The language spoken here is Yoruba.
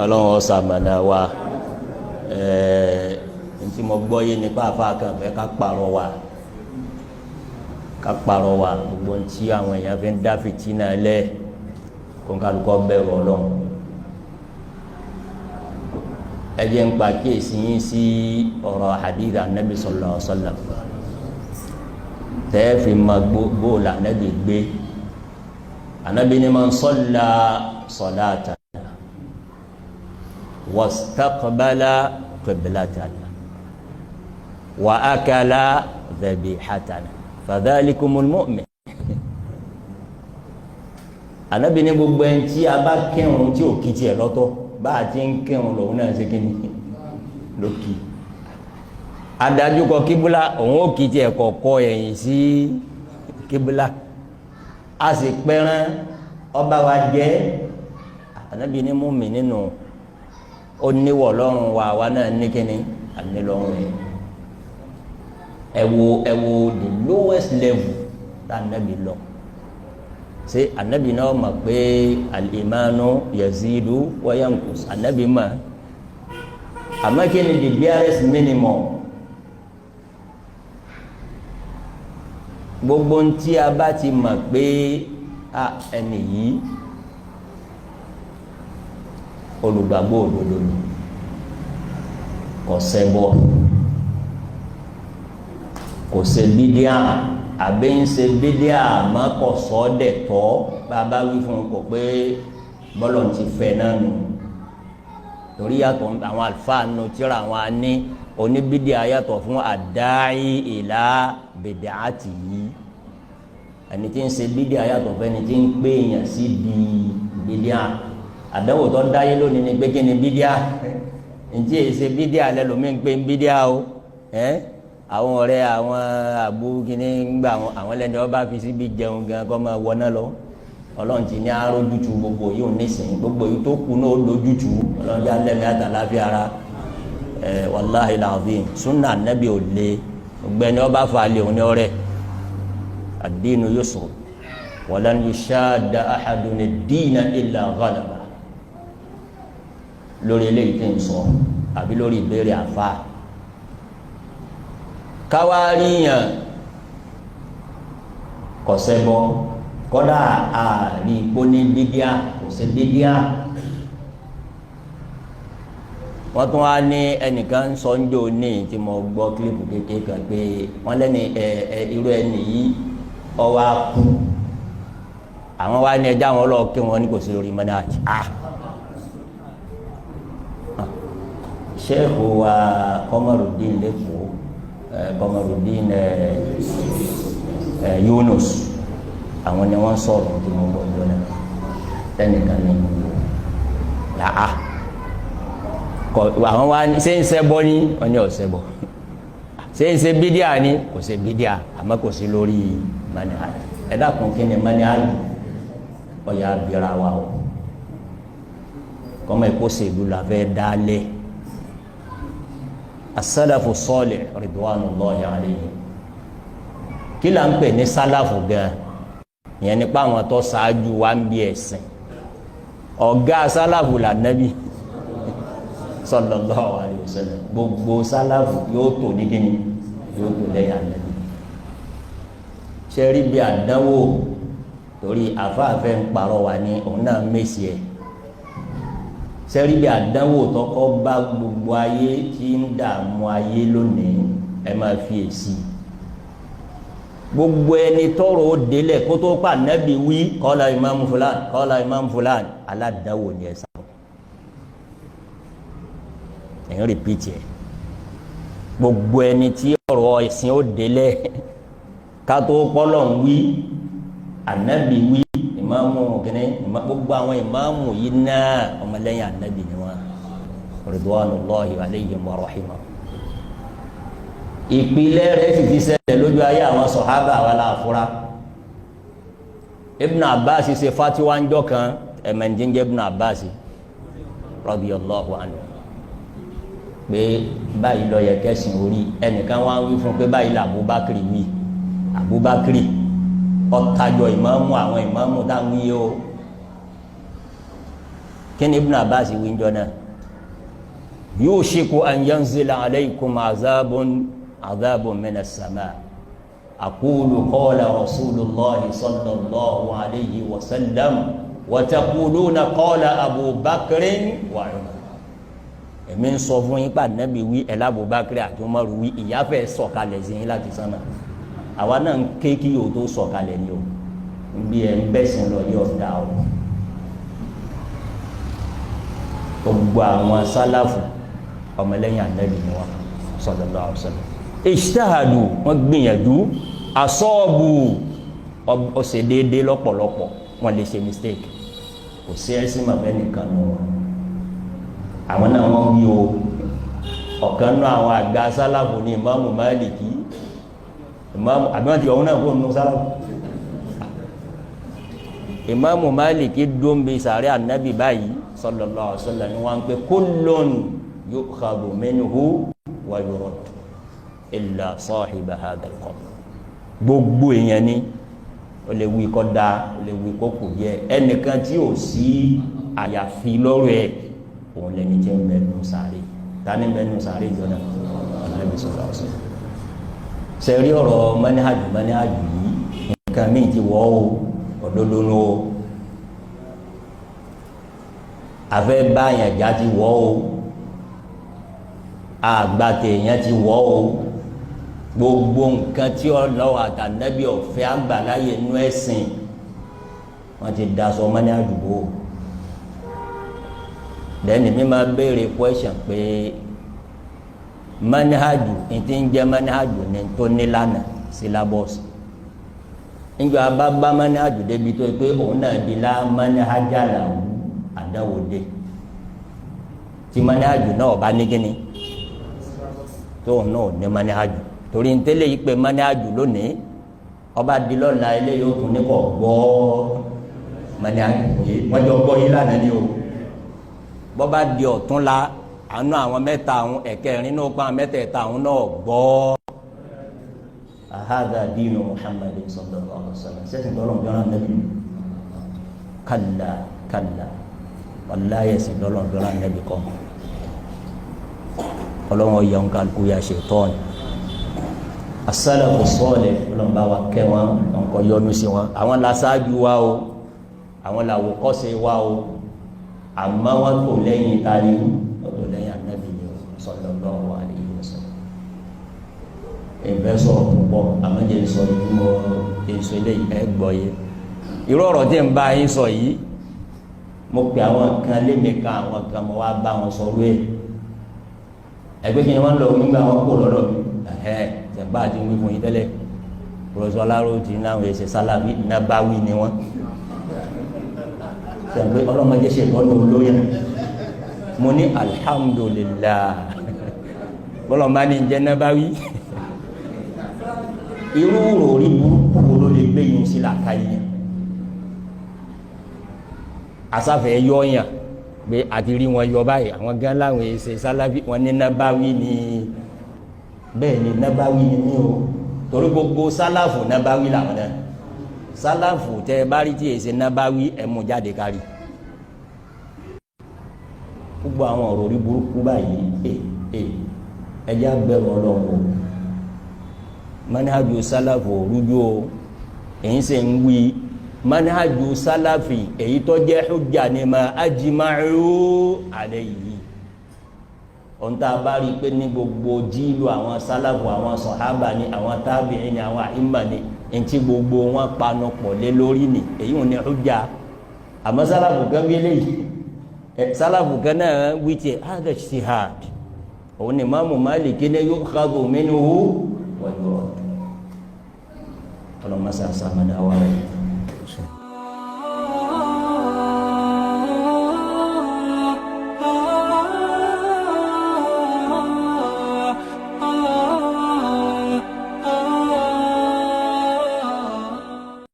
Ọlọ́run ọ̀sàmànà wa. Ntí mo gbọ́ yé nípa àfa kan fẹ́ ká pààrọ̀ wa, ká pààrọ̀ wa. Gbogbo ntí àwọn èèyàn fi ń dá fìtínà lẹ̀, kó n kálukọ́ bẹ̀rù Ọlọ́run. Ẹ jẹ́ ń pa kíyèsí yín sí ọ̀rọ̀ hadith anabi sallallahu alaihi wasallam tẹ́ẹ̀fì ma gbó la anabi gbé. Anabi ni man salla salatan wastaqbala qiblatana wa akala dhabihatana fadhalikumul mu'min. Anabi ní gbogbo ẹni tí a bá kírun tí ò kí tiẹ̀ lọ́tọ̀, bá a ti ń kírun lòun náà ṣe kíni lókì adájú kọ kíbúlá, òun ó kí tiẹ̀ kọ̀kọ́ ẹ̀yìn sí kíbúlá, a sì pẹ́rán ọba wa jẹ́. Anabi ní mú mi nínú ó níwọ̀ lọ́rùn wa, wa náà ní kíni àní lọ́rùn yẹn. Ẹ wo, ẹ wo the lowest level tá anabi lọ. Ṣé anabi náà mọ̀ pé al-imanu yazidu wa yanqus? Anabi mọ̀. Àmọ́ kí ni the barest minimum? Gbogbo ntí a bá ti mọ̀ pé a ẹni yìí olùgbàgbọ́ òdodo ni, kò ṣẹbọ, kò ṣe bídíà, àbí ń ṣe bídíà àmọ́ kò sọ ọ́ dẹ̀ tọ́, bàbá wí fún un kò pé bọ́lọ̀ ti fẹ́ náà nù. Torí yàtọ̀ àwọn àlùfáà nù tíra àwọn aní oníbídíà yàtọ̀ fún àdáyé ìlà bid'ati yìí. Ẹni tí ń ṣe bídíà yàtọ̀ fún ẹni tí ń pè èèyàn sí di bídíà. Àdánwò tó dáyé lónìí ni pé kí ni bídíà? Ntí èyí ṣe bídíà lẹ́lòmí ń pè ń bídíà o. Ẹ́ àwọn ọ̀rẹ́ àwọn àbú kìíní ń gbà àwọn lẹ́ni ọba fi síbi jẹun gan kọ́ máa wọná lọ. Ọlọ́run ti ní arójútu gbogbo yìí ò nísìnyí, gbogbo yìí tó kù náà ó lójútu. Ọlọ́run já lẹ́mí àtàláfíà ara ẹ. Wàláhi làzim, sunna anabi ò lé ọgbẹ́ni ọba fa lé òní ọrẹ. Ad-dinu yusr walan yushadda ahadun ad-dina illa ghalaba. Lórí eléyìí tẹ̀ ń sọ àbí lórí ìbéèrè àfa káwáríyàn kọ̀sẹ́bọ, kọ́dà àrí ìpóní bídíà, kò sí bídíà. Wọ́n tún wá ní ẹnìkan sọ ń jò ní tí mo gbọ́ clip kékeré kan pé wọ́n lẹ́ni ẹ ẹ irú ẹni yìí ọwọ́ á kú, àwọn wá ní ẹjẹ́ àwọn ọlọ́ọ̀ kí wọ́n ní kò sí lórí manhaj. Ah, sheikh wa Komarudin lẹ́kọ̀ọ́, Komarudin Yunus, àwọn ni wọ́n sọ̀rọ̀ tí mo gbọ́ jọ náà ẹnìkan ní làá kọ. Àwọn wa ṣé ń ṣẹbọ ní? Wọ́n ní ọ̀ṣẹbọ. Ṣé ń ṣe bídíà ní? Kò ṣe bídíà, àmọ́ kò sí lórí manhaj. Ẹ dákun, kí ni manhaj? Ọ̀yà abira wa o, kọ́mọ ẹ̀kọ́ sèlú la fẹ́ dálẹ̀. Asálàfù sọ́ọ̀lẹ̀ ridwanullahi alayhim, kí là ń pè ní sálàfù gan? Ìyẹn nípa àwọn tó ṣáájú wa ń bí ẹ̀sìn. Ọ̀gá sálàfù là nẹ́bí sallallahu alayhi wa sallam. Gbogbo sálàfù yóò tó ní kíni, yóò tó lẹ́yìn ànábì. Ṣe rí bí àdánwò torí àfáàfẹ́ ń parọ́ wa ní òun náà mèsì ẹ̀. Ṣe rí bí àdánwò tọkọ bá gbogbo ayé tí ń dààmú ayé lónìí? Ẹ máa fi èsì gbogbo ẹni tọrọ ó délẹ̀ kó tó pa nẹ́bí wí kọ́lá imam fulan, kọ́lá imam fulan, aládàáwò ni ẹ sá. Ẹ̀yìn repeat ẹ̀. Gbogbo ẹni tí ọ̀rọ̀ ẹ̀sìn ó délẹ̀ ká tó pọ́lọ̀ ń wí, ànábì wí, ìmáàmù kìíní, gbogbo àwọn ìmáàmù yìí náà, ọmọlẹ́yìn ànábì ni wọn ridwanullahi alayhim wa rahimah. Ìpìlẹ̀ rẹ̀ sì ti ṣẹlẹ̀ lójú ayé àwọn sọ̀hábà wa láàfúrá. Ibn Abbas ṣe fatiwa ńjọ́ kan. Ẹ̀mẹ̀ndínjẹ́ Ibn Abbas radiyallahu anhu pé báyìí ló yẹ kẹ́sìn orí. Ẹnìkan wá ń wí fún pé báyìí là Abubakar wí. Abubakar ọ̀tajọ ìmáàmù, àwọn ìmáàmù táwọn yìí o. Kí ni Ibn Abbas wí njọ́ náà? Yushiku an yanzila alaykum azabun azabun minas sama aqulu qala rasulullahi sallallahu alayhi wa sallam wa taquluna qala Abu Bakrin wa Umar. Èmi ń sọ fún yín pé Ànábì wí, ẹ̀ l'Abubakar àti Umaru wí, ìyà fẹ́ sọ̀kalẹ̀ sí yín láti sánmà. Àwa náà ń ké kí yóò tó sọ̀kalẹ̀ ni o. Bí ẹ̀ ń bẹ̀sìn lọ yóò dá o. Gbogbo àwọn sálàfù, ọmọlẹ́yìn Ànábì ni wọn sallallahu alaihi wasallam. Ijtahadu, wọ́n gbìyànjú, asọ́ọ̀bù, ó ṣe déédéé lọ́pọ̀lọpọ̀, wọ́n lè ṣe mistake. Kò sí ẹ̀sìn màbẹ́ nìkan nù wọn. Àwọn náà wọ́n wí o. Ọ̀kan náà àwọn àgbà sálàfù ní Ìmáàmù Málìkì, ìmáàmù àbí wọ́n ti ọ̀hún náà kó nù sálàfù. Ìmáàmù Málìkì dóńbi sàárẹ̀ Ànábì báyìí sallallahu alaihi wasallam, ni wọ́n ń pè kullun yu'khadhu minhu wa yurad illa sahiba hadha al-qabr. Gbogbo èèyàn ni ó lè wí kọ́ da, ó lè wí kó kù díẹ̀, ẹnìkan tí ò sí àyàfi lọ́rọ̀ ẹ̀, òun lẹni tí ń bẹ nù sàárè. Tani ń bẹ nù sàárè ìjọ náà? Ànábì sallallahu alaihi wasallam. Sẹ́rí ọ̀rọ̀ manhaj, manhaj yìí, nǹkan míì ti wọ́ o, òdodo nù o. Afẹ́ báyàn já ti wọ́ o, àgbà tèèyàn ti wọ́ o. Gbogbo nǹkan tí Ọlọ́run àtànábì ọ̀fẹ́ àgbàláyé nú ẹ̀sìn, wọ́n ti daṣọ mọ́ní àdúgbò lẹ́ni. Mi máa béèrè question pé manhaju ní ti ń jẹ́ manhaju ní tó nílànà syllabus. Nígbà bá bá manhaju débi tó pé òun náà di la manhaja làwù, àdáwò dé. Tí manhaju náà bá ní kíni tóun náà ní manhaju, torí ntẹ́lẹ̀ yìí pé manhaju lónìí, ọba di lọ́la, eléyìí ó tún ní kọ́ gbọ́ manhaju yìí. Wọ́n jọ gbọ́ yìí lánàá ni o. Bọ́ba di ọ̀tún la, àánú àwọn mẹ́ta, àwọn ẹ̀kẹrin náà pa, àwọn mẹ́tẹ̀ẹ̀ta àwọn náà gbọ́. Ahadha dinu Muhammad sallallahu alaihi wa sallam? Sẹ́sìn tọ́lọ̀ ń jọ́nà nẹ́bí? Kalla kalla, wallahi, ẹ̀sìn tọ́lọ̀ ń jọ́nà nẹ́bí kọ́. Ọlọ́wọ́n yẹ ń kálukú ya ṣètọ́ni. As-salafu salih, Ọlọ́run bá wa kẹ́ wọn, ọ̀nkọ́ yọ́nú sí wọn. Àwọn làṣáájú wa o, àwọn làwòkọ́ṣe wa o. Àmọ́ wọn tó lẹ́yìn tani? Wọn tó lẹ́yìn Ànábì ni o sallallahu alaihi wasallam. Ìfẹ́ sọ̀rọ̀ púpọ̀, àmọ́ jẹ́ sọ ìdúmọ̀ èso eléyìí, ẹ gbọ́ yé. Irú ọ̀rọ̀ tí ń bá yín sọ yìí, mo pè àwọn kan lémi kan, àwọn kan mo wá bá wọn sọ̀rọ̀ ẹ̀. Ẹgbẹ́ kí ni wọ́n lọ nígbà wọn kó lọ́dọ̀ mi? Ẹ̀ tẹ̀gbá àti wí fún yín tẹ́lẹ̀, pọ̀lọ́sọ aláró ti náà ẹsẹ̀ sálábí nàbáwí ni wọ́n sẹ̀gbẹ́ ọlọ́mọdé ṣe ìtọ́nu olóyè. Mo ní alhamdulillah, bọ́lọ̀mbá ní jẹ́ nàbáwí. Irú ròrí burúkú wo ló lè gbé yín sí làkàyè yẹn? Asáfẹ́ yọ̀ọ̀yàn pé àti rí wọn yọ báyìí. Àwọn gan láwọn ẹsẹ̀ sálábí wọn ní nàbáwí ni. Bẹ́ẹ̀ ni, nàbáwí ni mí o, torí gbogbo sálàfù nàbáwí làwọn náà. Sálàfù tẹ bá rí tí èsè nàbáwí, ẹ mú jáde kárí. Gbogbo àwọn ọ̀rọ̀ orí burúkú báyìí, ẹ ẹ ẹjẹ́ abẹ́rù Ọlọ́run o. Manhaju sálàfù òrújú o. Èyí sì ń wí manhaju sálàfì, èyí tó jẹ́ hujja ni ma ajma'u alayhi. Ohun tá a bá rí i pé ní gbogbo jíìlù àwọn sálàfù, àwọn sọ̀hábà ni, àwọn tábìín ni, àwọn àìmà ni, ntí gbogbo wọn panu pọ̀ lé lórí ni, èyí ò ní hujja. Àmọ́ sálàfù kan wí eléyìí, ẹ sálàfù kan náà wí tiẹ̀, hadha ijtihad. Òun ni Imamu Maliki ní yukhadhu minhu wa yurad. Ọlọ́mọsá sàmàdà wa rẹ̀.